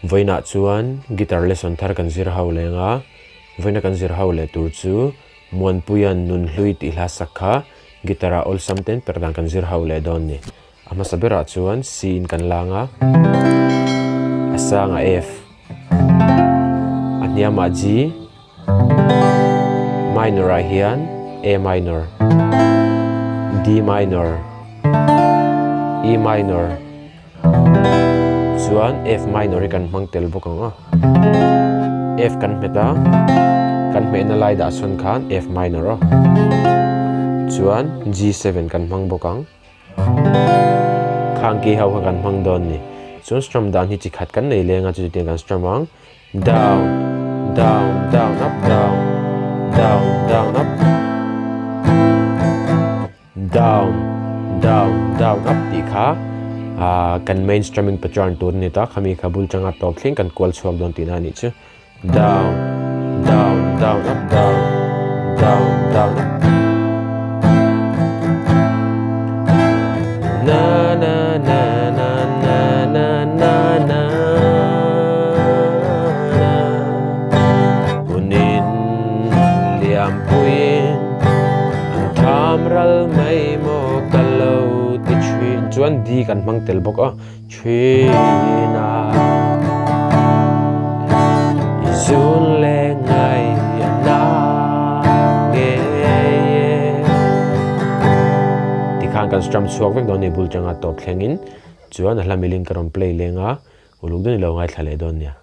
Vawiinah chuan guitar lesson thar kan zir ho leng a, vawiina kan zir ho leh tur chu Muanpuia'n Nunhlui tih hla sak kha guitar ah awlsam ten per dan kan zir ho leh dawn ni. A hmasa berah chuan C in kan lang a, a sangah F, a hniamah G, Minor ah hian A minor, D minor, E minor, Chuan F minor hi kan hmang tel bawk ang a, F kan hmet a, kan hmehna lai dah sawn khan F minor aw. Chuan G7 kan hmang bawk ang. Khang ki ho kha kan hmang dawn ni. Chuan strum dan hi chi khat kan nei leng a, chu chutiang kan strum ang. Down, down, down, up, down, down, down, up. Down, down, down, up tih kha ah kan main strumming pattern tur a ni ta, khami kha bul tanga tawp thleng kan kual chhuak dawn tihna a nih chu. Down, down, down, up, down, down, down, up. Na na na na na na na na na Hunin Liampuiin an tham ral mai maw ka lo ti thin. Chuan D kan hmang tel bawk a, thin a. I zun leh ngai a na nge e. Tikhan kan strum chhuak vek dawn a ni bul tanga tawp thlengin. Chuan a hla milin ka rawn play leng a, uluk dawn i lo ngaithla leh dawn nia.